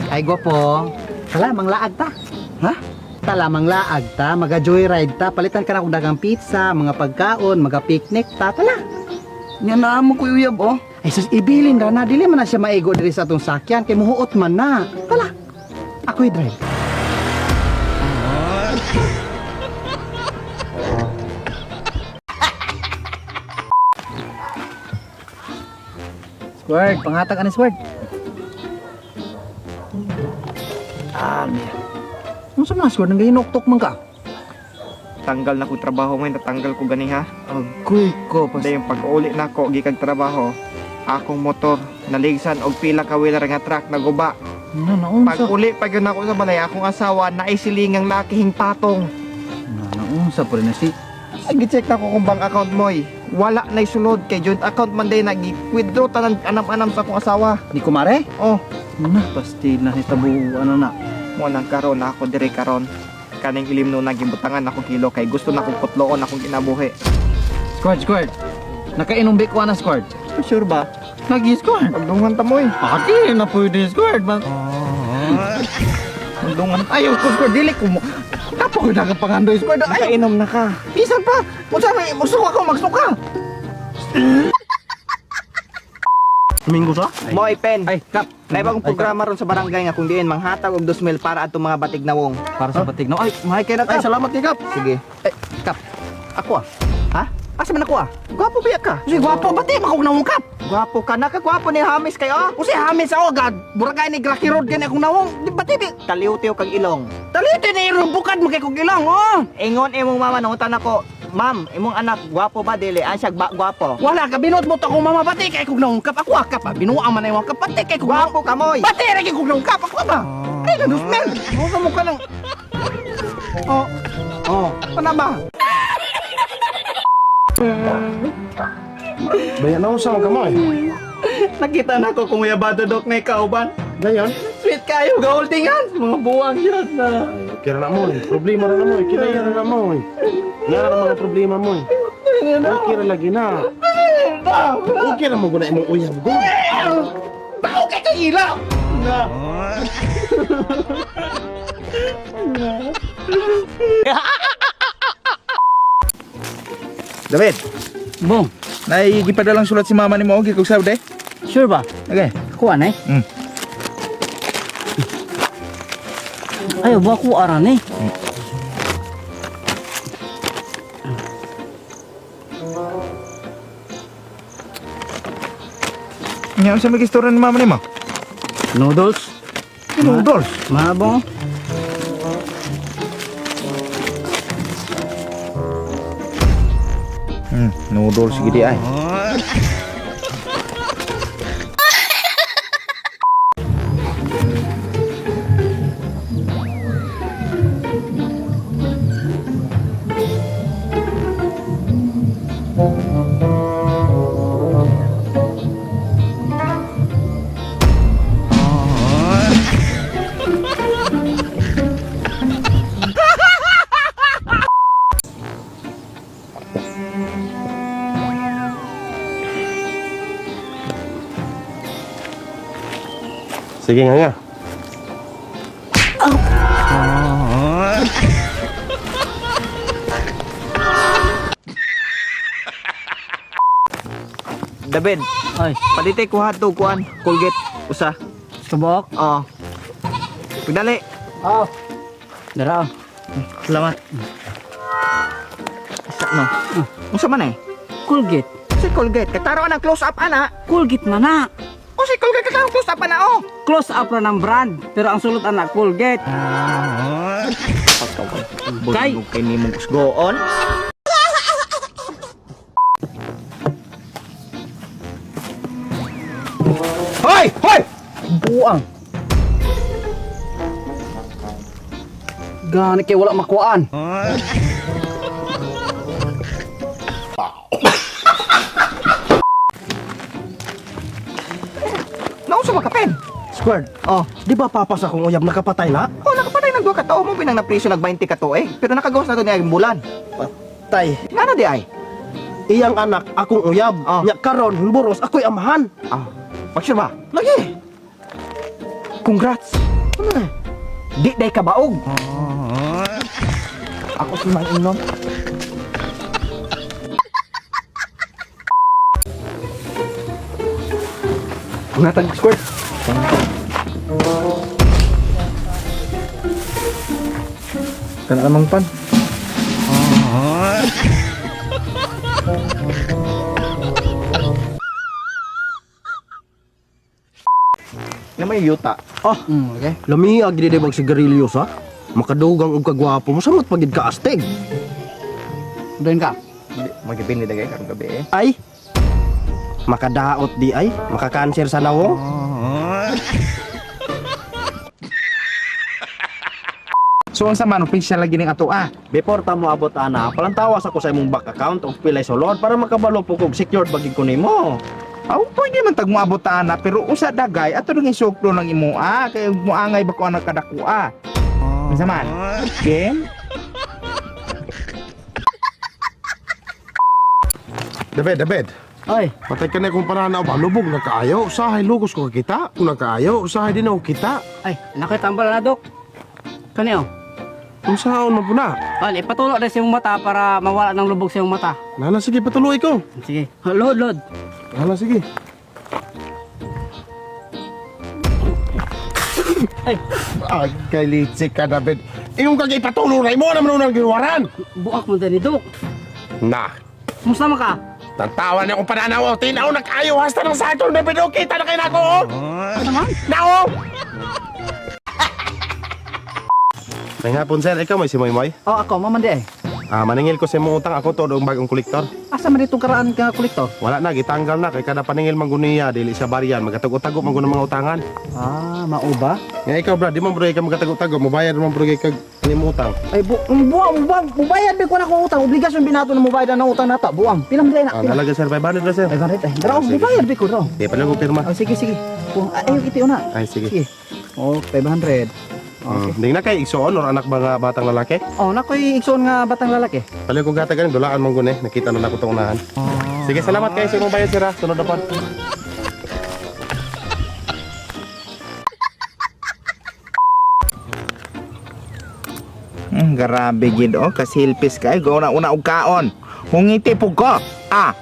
Ay, gwapo. Tala, manglaag ta. Ha? Tala, manglaag ta. Maga-joyride ta. Palitan ka na kung dagang pizza, mga pagkaon, mga picnic ta. Tala. Nya naa mo ko uyab oh. Ay, sus, ibilin ra na. Dili man na siya maigo diri sa atong sakyan. Kay muhuot man na. Tala. Ako'y drive. Squad, panghatag ani Squad. Ah, niya. Unsa man Squad nang gahinuktok man ka? Tanggal na ko trabaho ngayon, natanggal ko gani ha. Agoy ko pas. Dayon pag-uli nako gikag trabaho, akong motor naligsan og pila ka wheeler nga truck naguba. Na naunsa. Pag uli pag yun ako sa balay, akong asawa naisilingang lakihing patong. Na naunsa pa rin na si. Ay, gi-check na ko kung bank account mo eh. Wala na sulod kay joint account man day nag-withdraw tanan anam-anam sa akong asawa. Ni kumare? Oh, Na pastil na si tabu ano na. mo nang karon na ako dire karon. Kaning ilim no nagibutangan ako kilo kay gusto na kong putloon akong kinabuhi. Squad, squad. Nakainom ko na squad. Sure ba? Nagi squad. Pagdungan ta mo eh. Ate, na pwede squad man. Pagdungan. Ayaw ko squad dili ko mo. Kapo ko na pangandoy squad. Ay, Nakainom na ka. bisan pa. Unsa may musuka ko magsuka. Domingo sa? Moy pen. Ay, kap. May bagong programa ron sa barangay nga kung diin manghatag og 2,000 para atong mga batig nawong. Para sa batig no. Ay, mahay kay na Ay, kap. salamat kay Kap. Sige. Ay, kap. Ako ah. Ha? Asa man ako ah? Gwapo biya ka. Kasi gwapo ba ti makog nawong kap? Gwapo ka na kagwapo ni Hamis kay oh. Usi hamin sa agad. Buragay ni Graki Road gani akong nawong. Di ba ti? Taliw-tiw kag ilong. Talite ni irong bukad mo kay kog ilong oh. Ingon imong mama nangutan ako, "Ma'am, imong anak gwapo ba dili?" Ang siya ba gwapo. Wala ka binot mo to akong mama pati kay kog nawong kap. Ako ah, kap. Ah. Binuang man ay kap pati kay kog nawong. Gwapo ka moy. Pati ra kay kog nawong kap ako ba? Ay na smell. Mo ka mo ka lang. Oh. Oh, ano ba? Bayan na unsa man ka mo eh. Nakita na ko kung yabado dok na kauban. Dayon. Sweet kayo ga holding hands mga buwang yun na. Kira na mo eh. Problema ra na mo eh. Kinaya ra na mo eh. Nga ra mga problema mo eh. Okay ra lagi na. Okay ra mo guna imong uyab go. Bao kay kay ilaw. Na. David, Bong, naigipadalang sulat si mama nimo og kog sabi. sure ba? Okay. Kuha na eh. Ay, ba ko aran eh. Nya unsa may gistorya ni mama nimo? Noodles. Noodles. Mabong. Noodles gidi ay. Sige nga nga. David, Ay, palite ko hotdog kuan, Colgate usa. subok. Oh. Pagdali. Oh. Dara. oh. Salamat. Isa no. Unsa man eh? Colgate. Si Colgate, kataro ang close up ana. Colgate man na. O si Colgate kataro close up ana oh. Close up ra ng brand, pero ang sulot ana Colgate. Kay. Kay kay nimong kusgoon. Hoy! Hoy! Buang. Gani kay wala makuan. Nausa ba ka pen? Squared. Oh. Di ba papa sa akong uyab nakapatay na? Oh, nakapatay nagduha ka tao mo pinang napriso nag 20 ka tuig. Pero nakagawas na to niya ang bulan. Patay. Ngano di ay? Iyang anak akong uyab. Oh. Nya karon humburos ako'y amahan. Ah, pag sure ba? Lagi. Congrats. Di day kabaog. Ako si Mang Inom. Unatag squirt. Kana namang pan. Na may yuta. Ah, Okay. lami agri de sigarilyo sa. Makadugang og kagwapo mo samot pagid ka astig. Doon ka. Magipin ni dagay karong gabi eh. Ay. Makadaot di ay, makakanser sa nawong. So unsa man official lagi ning ato ah. Before ta mo abot ana, palantawas ako sa imong bank account og pilay sulod para makabalo po kog secured bagid ko nimo. Aw, pwede man tag moabot ta ana pero usa dagay ato nang isuklo ng imo ah kay moangay ba ko anak kadako ah. Unsa man? Game? David, David. Ay, Patay ka na kung pananaw ba? Lubog na kaayo. Usahay lugos ko kita. Kung nakaayo, usahay din ako kita. Ay, nakitambal na, Dok. Kani oh. Unsaon man po na? Al, ipatulo na sa iyong mata para mawala ng lubog sa iyong mata. Nala, sige, patuloy ko. Sige. Lod, lod. Nala, sige. Ay. Ay, kay litsi ka, David. Iyong kag ipatuloy na imo naman unang ginuwaran. Buak mo din ni Dok. Na, Kumusta man ka? Tantawan niya kung pananaw. oh. Tinaw na kayo. Hasta ng sakol, David. Oh, kita na kayo na ako, oh. Ano man? Nao! May hapon, sir. Ikaw may si Moy Moy? oh ako mamandi eh. Ah, maningil ko sa imong utang. Ako to, ang bagong kolektor. Asa man ditong karaan ka kolektor? Wala na, gitanggal na. Kay kada paningil mangguniya, dili siya baryan. Magatago-tago man mga utangan. Ah, mao ba? Nga ikaw, bro, di mo bro ka magatago-tago. Mubayad man bro kag imong utang. Ay, buang, buang, mubayad ba ko na akong utang. Obligasyon binato na mubayad na utang nata. Buang, pilang day na. Ah, Pila. nalaga sir, 500 na sir. 500 ay. Dara, Sige. mubayad ba ko raw. Di pa lang ko pirma. Oh, sige, sige. Buang, ay, ayaw iti una. Ay, sige. Sige. Oh, 500. Okay. Ding na kay igsoon or anak ba nga batang lalaki? Oh, nakoy igsoon nga batang lalaki. Pali ko gata ganin dulaan man gune, nakita na nako tong unahan. Sige, salamat kayo sa imong bayad sir ha. Sunod na pod. Grabe gid oh, kasilpis kay go na una og kaon. Hungiti pug ko. Ah.